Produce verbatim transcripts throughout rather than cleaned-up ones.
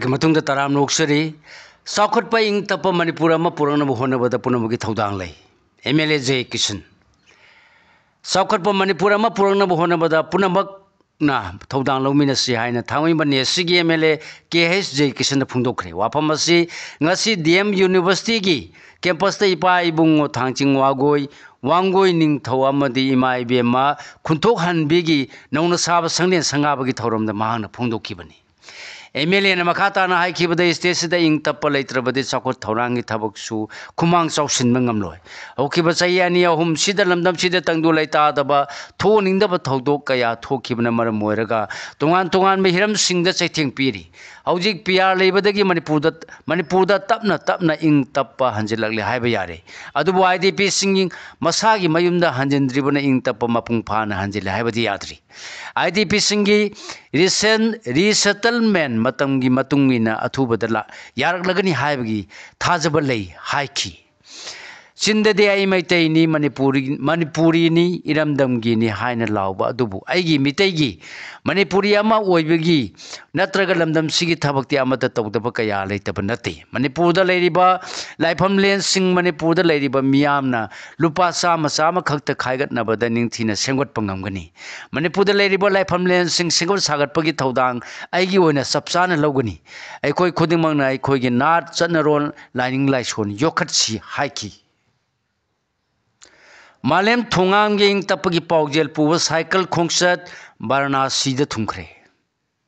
ꯃꯇꯨꯡꯗ ꯇꯔꯥꯝꯅ ꯑꯣꯛꯆꯔꯤ꯫ ꯆꯥꯎꯈꯠꯄ ꯏꯪ ꯇꯞꯄ ꯃꯅꯤꯄꯨꯔ ꯑꯃ ꯄꯨꯔꯛꯅꯕ ꯍꯣꯠꯅꯕꯗ ꯄꯨꯝꯅꯃꯛꯀꯤ ꯊꯧꯗꯥꯡ ꯂꯩ꯫ M L A J Kishan. ꯆꯥꯎꯈꯠꯄ ꯃꯅꯤꯄꯨꯔ ꯑꯃ ꯄꯨꯔꯛꯅꯕ ꯍꯣꯠꯅꯕꯗ ꯄꯨꯝꯅꯃꯛꯅ ꯊꯧꯗꯥꯡ ꯂꯧꯃꯤꯟꯅꯁꯤ ꯍꯥꯏꯅ ꯊꯥꯡꯃꯩꯕꯟ ꯑꯦꯁ ꯁꯤꯒꯤ M L A K H J ꯀꯤꯁꯟꯅ ꯐꯣꯡꯗꯣꯛꯈ꯭ꯔꯦ꯫ ꯋꯥꯐꯝ ꯑꯁꯤ ꯉꯁꯤ ꯗꯤ ꯑꯦꯝ ꯌꯨꯅꯤꯚꯔꯁꯤꯇꯤꯒꯤ ꯀꯦꯝꯄꯁꯇ ꯏꯄꯥ ꯏꯕꯨꯡꯉꯣ ꯊꯥꯡꯆꯤꯡ ꯋꯥꯒꯣꯏ, ꯋꯥꯡꯒꯣꯏ ꯅꯤꯡꯊꯧ ꯑꯃꯗꯤ ꯏꯃꯥ ꯏꯕꯦꯝꯃ ꯈꯨꯟꯊꯣꯛꯍꯟꯕꯤꯒꯤ ꯅꯧꯅ ꯁꯥꯕ ꯁꯪꯂꯦꯟ ꯁꯪꯒꯥꯕꯒꯤ ꯊꯧꯔꯝꯗ ꯃꯍꯥꯛꯅ ꯐꯣꯡꯗꯣꯛꯈꯤꯕꯅꯤ꯫ ꯑꯦꯝ ꯑꯦꯜ ꯑꯦꯅ ꯃꯈꯥ ꯇꯥꯅ ꯍꯥꯏꯈꯤꯕꯗ, ꯁ꯭ꯇꯦꯠꯁꯤꯗ ꯏꯪ ꯇꯞꯄ ꯂꯩꯇ꯭ꯔꯕꯗꯤ ꯆꯥꯎꯈꯠ ꯊꯧꯔꯥꯡꯒꯤ ꯊꯕꯛꯁꯨ ꯈꯨꯃꯥꯡ ꯆꯥꯎꯁꯤꯟꯕ ꯉꯝꯂꯣꯏ꯫ ꯍꯧꯈꯤꯕ ꯆꯍꯤ ꯑꯅꯤ ꯑꯍꯨꯝꯁꯤꯗ ꯂꯝꯗꯝꯁꯤꯗ ꯇꯪꯗꯨ ꯂꯩꯇꯥꯗꯕ, ꯊꯣꯛꯍꯟꯅꯤꯡꯗꯕ ꯊꯧꯗꯣꯛ ꯀꯌꯥ ꯊꯣꯛꯈꯤꯕꯅ ꯃꯔꯝ ꯑꯣꯏꯔꯒ ꯇꯣꯉꯥꯟ ꯇꯣꯉꯥꯟꯕ ꯍꯤꯔꯝꯁꯤꯡꯗ ꯆꯩꯊꯦꯡ ꯄꯤꯔꯤ꯫ ꯍꯧꯖꯤꯛ ꯄꯤ ꯑꯥꯔ ꯂꯩꯕꯗꯒꯤ ꯃꯅꯤꯄꯨꯔꯗ, ꯃꯅꯤꯄꯨꯔꯗ ꯇꯞꯅ ꯇꯞꯅ ꯏꯪ ꯇꯞꯄ ꯍꯟꯖꯤꯜꯂꯛꯂꯦ ꯍꯥꯏꯕ ꯌꯥꯔꯦ꯫ ꯑꯗꯨꯕꯨ ꯑꯥꯏ ꯗꯤ ꯄꯤꯁꯤꯡ ꯃꯁꯥꯒꯤ ꯃꯌꯨꯝꯗ ꯍꯟꯖꯤꯟꯗ꯭ꯔꯤꯕꯅ ꯏꯪ ꯇꯞꯄ ꯃꯄꯨꯡ ꯐꯥꯅ ꯍꯟꯖꯤꯜꯂꯦ ꯍꯥꯏꯕꯗꯤ ꯌꯥꯗ꯭ꯔꯤ꯫ ꯑꯥꯏ ꯗꯤ ꯄꯤꯁꯤꯡꯒꯤ ꯔꯤꯁꯦꯟ-, ꯔꯤꯁꯦꯇꯜꯃꯦꯟ ꯃꯇꯝꯒꯤ ꯃꯇꯨꯡ ꯏꯟꯅ ꯑꯊꯨꯕꯗ ꯂꯥ-, ꯌꯥꯔꯛꯂꯒꯅꯤ ꯍꯥꯏꯕꯒꯤ ꯊꯥꯖꯕ ꯂꯩ ꯍꯥꯏꯈꯤ꯫ ꯆꯤꯟꯗꯗꯤ "ꯑꯩ ꯃꯩꯇꯩꯅꯤ, ꯃꯅꯤꯄꯨꯔꯤ, ꯃꯅꯤꯄꯨꯔꯤꯅꯤ, ꯏꯔꯝꯗꯝꯒꯤꯅꯤ" ꯍꯥꯏꯅ ꯂꯥꯎꯕ ꯑꯗꯨꯕꯨ ꯑꯩꯒꯤ ꯃꯤꯇꯩꯒꯤ, ꯃꯅꯤꯄꯨꯔꯤ ꯑꯃ ꯑꯣꯏꯕꯒꯤ ꯅꯠꯇ꯭ꯔꯒ ꯂꯝꯗꯝꯁꯤꯒꯤ ꯊꯕꯛꯇꯤ ꯑꯃꯠꯇ ꯇꯧꯗꯕ ꯀꯌꯥ ꯂꯩꯇꯕ ꯅꯠꯇꯦ꯫ ꯃꯅꯤꯄꯨꯔꯗ ꯂꯩꯔꯤꯕ ꯂꯥꯏꯐꯝꯂꯦꯟꯁꯤꯡ, ꯃꯅꯤꯄꯨꯔꯗ ꯂꯩꯔꯤꯕ ꯃꯤꯌꯥꯝꯅ ꯂꯨꯄꯥ ꯆꯥꯝꯃ, ꯆꯥꯝꯃ ꯈꯛꯇ ꯈꯥꯏꯒꯠꯅꯕꯗ ꯅꯤꯡꯊꯤꯅ ꯁꯦꯝꯒꯠꯄ ꯉꯝꯒꯅꯤ꯫ ꯃꯅꯤꯄꯨꯔꯗ ꯂꯩꯔꯤꯕ ꯂꯥꯏꯐꯝꯂꯦꯟꯁꯤꯡ ꯁꯦꯝꯒꯠ ꯁꯥꯒꯠꯄꯒꯤ ꯊꯧꯗꯥꯡ ꯑꯩꯒꯤ ꯑꯣꯏꯅ ꯆꯞ ꯆꯥꯅ ꯂꯧꯒꯅꯤ꯫ ꯑꯩꯈꯣꯏ ꯈꯨꯗꯤꯡꯃꯛꯅ ꯑꯩꯈꯣꯏꯒꯤ ꯅꯥꯠ, ꯆꯠꯅꯔꯣꯜ, ꯂꯥꯏꯅꯤꯡ ꯂꯥꯏꯁꯣꯟ ꯌꯣꯛꯈꯠꯁꯤ ꯍꯥꯏꯈꯤ꯫ ꯃꯥꯂꯦꯝ ꯊꯣꯡꯉꯥꯝꯒꯤ ꯏꯪ ꯇꯞꯄꯒꯤ ꯄꯥꯎꯖꯦꯜ ꯄꯨꯕ ꯁꯥꯏꯀꯜ ꯈꯣꯡꯆꯠ ꯕꯥꯔꯥꯅꯥꯁꯤꯗ ꯊꯨꯡꯈ꯭ꯔꯦ꯫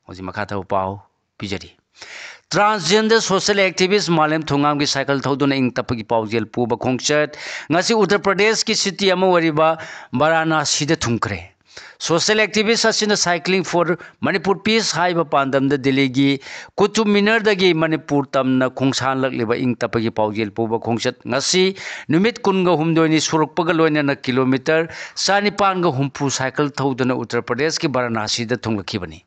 ꯍꯧꯖꯤꯛ ꯃꯈꯥ ꯊꯥꯕ ꯄꯥꯎ ꯄꯤꯖꯔꯤ꯫ Transgender social activist ꯃꯥꯂꯦꯝ ꯊꯣꯡꯉꯥꯝꯒꯤ ꯁꯥꯏꯀꯜ ꯊꯧꯗꯨꯅ ꯏꯪ ꯇꯞꯄꯒꯤ ꯄꯥꯎꯖꯦꯜ ꯄꯨꯕ ꯈꯣꯡꯆꯠ ꯉꯁꯤ ꯎꯠꯇꯔ ꯄ꯭ꯔꯗꯦꯁꯀꯤ ꯁꯤꯇꯤ ꯑꯃ ꯑꯣꯏꯔꯤꯕ ꯕꯥꯔꯥꯅꯥꯁꯤꯗ ꯊꯨꯡꯈ꯭ꯔꯦ꯫ Social activist ꯑꯁꯤꯅ Cycling for Manipur Peace ꯍꯥꯏꯕ ꯄꯥꯟꯗꯝꯗ ꯗꯤꯜꯂꯤꯒꯤ ꯀꯨꯇꯨꯕ ꯃꯤꯅꯔꯗꯒꯤ ꯃꯅꯤꯄꯨꯔ ꯇꯝꯅ ꯈꯣꯡꯁꯥꯟꯂꯛꯂꯤꯕ ꯏꯪ ꯇꯞꯄꯒꯤ ꯄꯥꯎꯖꯦꯜ ꯄꯨꯕ ꯈꯣꯡꯆꯠ ꯉꯁꯤ ꯅꯨꯃꯤꯠ ꯀꯨꯟꯒ ꯍꯨꯝꯗꯣꯏꯅꯤ ꯁꯨꯔꯛꯄꯒ ꯂꯣꯏꯅꯅ ꯀꯤꯂꯣꯃꯤꯇꯔ ꯆꯥꯅꯤꯄꯥꯟꯒ ꯍꯨꯝꯐꯨ ꯁꯥꯏꯀꯜ ꯊꯧꯗꯨꯅ ꯎꯠꯇꯔ ꯄ꯭ꯔꯗꯦꯁꯀꯤ ꯕꯥꯔꯥꯅꯥꯁꯤꯗ ꯊꯨꯡꯂꯛꯈꯤꯕꯅꯤ꯫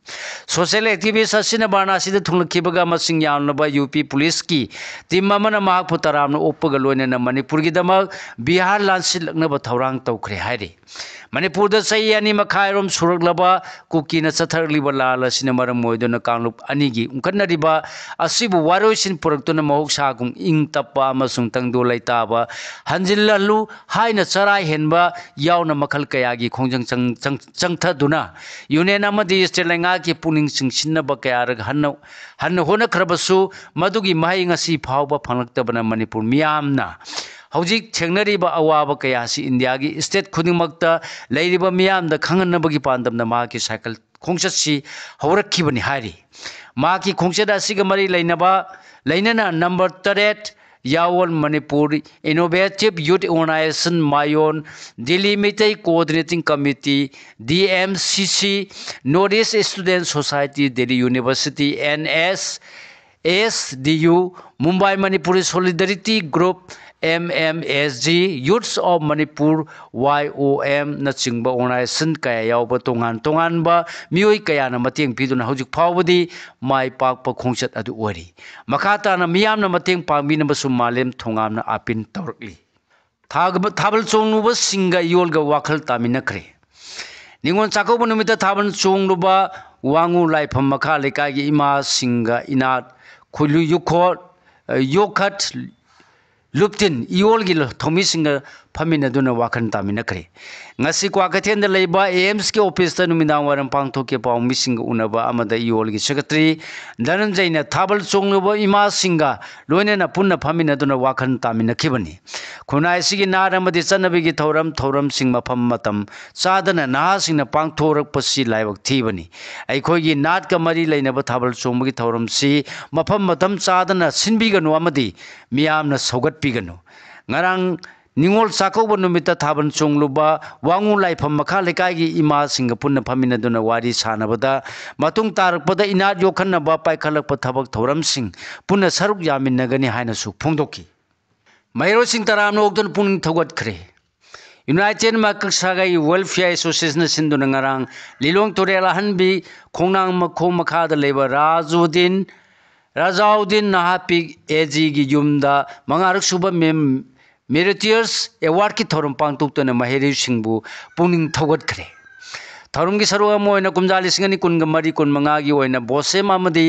Social activist ꯑꯁꯤꯅ ꯕꯥꯔꯥꯅꯥꯁꯤꯗ ꯊꯨꯡꯂꯛꯈꯤꯕꯒ ꯃꯁꯤꯡ ꯌꯥꯝꯂꯕ ꯌꯨ ꯄꯤ ꯄꯨꯂꯤꯁꯀꯤ ꯇꯤꯝ ꯑꯃꯅ ꯃꯍꯥꯛꯄꯨ ꯇꯔꯥꯝꯅ ꯑꯣꯛꯄꯒ ꯂꯣꯏꯅꯅ ꯃꯅꯤꯄꯨꯔꯒꯤꯗꯃꯛ ꯕꯤꯍꯥꯔ ꯂꯥꯟꯁꯤꯜꯂꯛꯅꯕ ꯊꯧꯔꯥꯡ ꯇꯧꯈ꯭ꯔꯦ ꯍꯥꯏꯔꯤ꯫ ꯃꯅꯤꯄꯨꯔꯗ ꯆꯍꯤ ꯑꯅꯤ ꯃꯈꯥꯏ ꯃꯈꯥꯏꯔꯣꯝ ꯁꯨꯔꯛꯂꯕ ꯀꯨꯀꯤꯅ ꯆꯠꯊꯔꯛꯂꯤꯕ ꯂꯥꯜ ꯑꯁꯤꯅ ꯃꯔꯝ ꯑꯣꯏꯗꯨꯅ ꯀꯥꯡꯂꯨꯞ ꯑꯅꯤꯒꯤ ꯎꯪꯈꯠꯅꯔꯤꯕ ꯑꯁꯤꯕꯨ ꯋꯥꯔꯣꯏꯁꯤꯟ ꯄꯨꯔꯛꯇꯨꯅ ꯃꯍꯧꯁꯥꯒꯨꯝ ꯏꯪ ꯇꯞꯄ ꯑꯃꯁꯨꯡ ꯇꯪꯗꯨ ꯂꯩꯇꯥꯕ ꯍꯟꯖꯤꯜꯍꯜꯂꯨ ꯍꯥꯏꯅ ꯆꯔꯥ ꯍꯦꯟꯕ ꯌꯥꯎꯅ ꯃꯈꯜ ꯀꯌꯥꯒꯤ ꯈꯣꯡꯖꯪ ꯆꯪ-, ꯆꯪ-, ꯆꯪꯊꯗꯨꯅ ꯌꯨꯅꯤꯌꯟ ꯑꯃꯗꯤ ꯁ꯭ꯇꯦꯠ ꯂꯩꯉꯥꯛꯀꯤ ꯄꯨꯛꯅꯤꯡ ꯆꯤꯡꯁꯤꯟꯅꯕ ꯀꯌꯥꯔꯛ ꯍꯟꯅ, ꯍꯟꯅ ꯍꯣꯠꯅꯈ꯭ꯔꯕꯁꯨ ꯃꯗꯨꯒꯤ ꯃꯍꯩ ꯉꯁꯤ ꯐꯥꯎꯕ ꯐꯪꯂꯛꯇꯕꯅ ꯃꯅꯤꯄꯨꯔ ꯃꯤꯌꯥꯝꯅ ꯍꯧꯖꯤꯛ ꯊꯦꯡꯅꯔꯤꯕ ꯑꯋꯥꯕ ꯀꯌꯥ ꯑꯁꯤ ꯏꯟꯗꯤꯌꯥꯒꯤ ꯁ꯭ꯇꯦꯠ ꯈꯨꯗꯤꯡꯃꯛꯇ ꯂꯩꯔꯤꯕ ꯃꯤꯌꯥꯝꯗ ꯈꯪꯍꯟꯅꯕꯒꯤ ꯄꯥꯟꯗꯝꯗ ꯃꯍꯥꯛꯀꯤ ꯁꯥꯏꯀꯜ ꯈꯣꯡꯆꯠꯁꯤ ꯍꯧꯔꯛꯈꯤꯕꯅꯤ ꯍꯥꯏꯔꯤ꯫ ꯃꯍꯥꯛꯀꯤ ꯈꯣꯡꯆꯠ ꯑꯁꯤꯒ ꯃꯔꯤ ꯂꯩꯅꯕ, ꯂꯩꯅꯅ ꯅꯝꯕꯔ ꯇꯔꯦꯠ, Yawol Manipur Innovative Youth Organization, ꯃꯥꯌꯣꯟ, Delhi Meitei Coordinating Committee, D M C C, North East Student Society, Delhi University, N S, S D U, Mumbai Manipuri Solidarity Group, M M S G, Youths of Manipur, Y O M, ꯅꯆꯤꯡꯕ organization ꯀꯌꯥ ꯌꯥꯎꯕ ꯇꯣꯉꯥꯟ ꯇꯣꯉꯥꯟꯕ ꯃꯤꯑꯣꯏ ꯀꯌꯥꯅ ꯃꯇꯦꯡ ꯄꯤꯗꯨꯅ ꯍꯧꯖꯤꯛ ꯐꯥꯎꯕꯗꯤ ꯃꯥꯏ ꯄꯥꯛꯄ ꯈꯣꯡꯆꯠ ꯑꯗꯨ ꯑꯣꯏꯔꯤ꯫ ꯃꯈꯥ ꯇꯥꯅ ꯃꯤꯌꯥꯝꯅ ꯃꯇꯦꯡ ꯄꯥꯡꯕꯤꯅꯕꯁꯨ ꯃꯥꯂꯦꯝ ꯊꯣꯉꯥꯝꯅ ꯑꯥꯄꯤꯜ ꯇꯧꯔꯛꯂꯤ꯫ ꯊꯥꯒ-, ꯊꯥꯕꯜ ꯆꯣꯡꯂꯨꯕꯁꯤꯡꯒ ꯏꯌꯣꯜꯒ ꯋꯥꯈꯜ ꯇꯥꯃꯤꯟꯅꯈ꯭ꯔꯦ꯫ ꯅꯤꯉꯣꯜ ꯆꯥꯛꯀꯧꯕ ꯅꯨꯃꯤꯠꯇ ꯊꯥꯕꯜ ꯆꯣꯡꯂꯨꯕ ꯋꯥꯉꯨ ꯂꯥꯏꯐꯝ ꯃꯈꯥ ꯂꯩꯀꯥꯏꯒꯤ ꯏꯃꯥꯁꯤꯡꯒ ꯏꯅꯥꯠ ꯈꯨꯜꯂꯨ ꯌꯨꯈꯣꯠ, ꯌꯣꯛꯈꯠ ꯂꯨꯞꯇꯤꯟ ꯏꯌꯣꯜꯒꯤ ꯊꯧꯃꯤꯁꯤꯡꯒ ꯐꯝꯃꯤꯟꯅꯗꯨꯅ ꯋꯥꯈꯜ ꯇꯥꯃꯤꯟꯅꯈ꯭ꯔꯦ꯫ ꯉꯁꯤ ꯀ꯭ꯋꯥꯀꯩꯊꯦꯜꯗ ꯂꯩꯕ ꯑꯦ ꯑꯦꯝꯁꯀꯤ ꯑꯣꯐꯤꯁꯇ ꯅꯨꯃꯤꯗꯥꯡ ꯋꯥꯏꯔꯝ ꯄꯥꯡꯊꯣꯛꯈꯤꯕ ꯄꯥꯎꯃꯤꯁꯤꯡꯒ ꯎꯅꯕ ꯑꯃꯗ ꯏꯌꯣꯜꯒꯤ ꯁꯦꯀ꯭ꯔꯦꯇꯔꯤ ꯙꯅꯟꯖꯌꯅ ꯊꯥꯕꯜ ꯆꯣꯡꯂꯨꯕ ꯏꯃꯥꯁꯤꯡꯒ ꯂꯣꯏꯅꯅ ꯄꯨꯟꯅ ꯐꯝꯃꯤꯟꯅꯗꯨꯅ ꯋꯥꯈꯜ ꯇꯥꯃꯤꯟꯅꯈꯤꯕꯅꯤ꯫ ꯈꯨꯟꯅꯥꯏ ꯑꯁꯤꯒꯤ ꯅꯥꯠ ꯑꯃꯗꯤ ꯆꯠꯅꯕꯤꯒꯤ ꯊꯧꯔꯝ, ꯊꯧꯔꯝꯁꯤꯡ ꯃꯐꯝ ꯃꯇꯝ ꯆꯥꯗꯅ ꯅꯍꯥꯁꯤꯡꯅ ꯄꯥꯡꯊꯣꯔꯛꯄꯁꯤ ꯂꯥꯏꯕꯛ ꯊꯤꯕꯅꯤ꯫ ꯑꯩꯈꯣꯏꯒꯤ ꯅꯥꯠꯀ ꯃꯔꯤ ꯂꯩꯅꯕ ꯊꯥꯕꯜ ꯆꯣꯡꯕꯒꯤ ꯊꯧꯔꯝꯁꯤ ꯃꯐꯝ ꯃꯇꯝ ꯆꯥꯗꯅ ꯁꯤꯟꯕꯤꯒꯅꯨ ꯑꯃꯗꯤ ꯃꯤꯌꯥꯝꯅ ꯁꯧꯒꯠꯄꯤꯒꯅꯨ꯫ ꯉꯔꯥꯡ ꯅꯤꯉꯣꯜ ꯆꯥꯛꯀꯧꯕ ꯅꯨꯃꯤꯠꯇ ꯊꯥꯕꯜ ꯆꯣꯡꯂꯨꯕ ꯋꯥꯉꯨ ꯂꯥꯏꯐꯝ ꯃꯈꯥ ꯂꯩꯀꯥꯏꯒꯤ ꯏꯃꯥꯁꯤꯡꯒ ꯄꯨꯟꯅ ꯐꯝꯃꯤꯟꯅꯗꯨꯅ ꯋꯥꯔꯤ ꯁꯥꯟꯅꯕꯗ, ꯃꯇꯨꯡ ꯇꯥꯔꯛꯄꯗ ꯏꯅꯥꯠ ꯌꯣꯛꯈꯠꯅꯕ ꯄꯥꯏꯈꯠꯂꯛꯄ ꯊꯕꯛ ꯊꯧꯔꯝꯁꯤꯡ ꯄꯨꯟꯅ ꯁꯔꯨꯛ ꯌꯥꯃꯤꯟꯅꯒꯅꯤ ꯍꯥꯏꯅꯁꯨ ꯐꯣꯡꯗꯣꯛꯈꯤ꯫ ꯃꯍꯩꯔꯣꯏꯁꯤꯡ ꯇꯔꯥꯝꯅ ꯑꯣꯛꯇꯨꯅ ꯄꯨꯛꯅꯤꯡ ꯊꯧꯒꯠꯈ꯭ꯔꯦ꯫ United Makarsagai Welfare Association ꯁꯤꯟꯗꯨꯅ ꯉꯔꯥꯡ ꯂꯤꯂꯣꯡ ꯇꯨꯔꯦꯜ ꯑꯍꯟꯕꯤ ꯈꯣꯡꯅꯥꯡ ꯃꯈꯣꯡ ꯃꯈꯥꯗ ꯂꯩꯕ ꯔꯥꯖꯨꯗꯤꯟ, ꯔꯥꯖꯥꯎꯗꯤꯟ ꯅꯍꯥꯄꯤꯛ ꯑꯦ ꯖꯤꯒꯤ ꯌꯨꯝꯗ ꯃꯉꯥꯔꯛ ꯁꯨꯕ ꯃꯦꯝ-, Meritorious Awardꯀꯤ ꯊꯧꯔꯝ ꯄꯥꯡꯊꯣꯛꯇꯨꯅ ꯃꯍꯩꯔꯣꯏꯁꯤꯡꯕꯨ ꯄꯨꯛꯅꯤꯡ ꯊꯧꯒꯠꯈ꯭ꯔꯦ꯫ ꯊꯧꯔꯝꯒꯤ ꯁꯔꯨꯛ ꯑꯃ ꯑꯣꯏꯅ ꯀꯨꯝꯖꯥ ꯂꯤꯁꯤꯡ ꯑꯅꯤ ꯀꯨꯟꯒ ꯃꯔꯤ ꯀꯨꯟꯃꯉꯥꯒꯤ ꯑꯣꯏꯅ ꯕꯣꯁꯦꯝ ꯑꯃꯗꯤ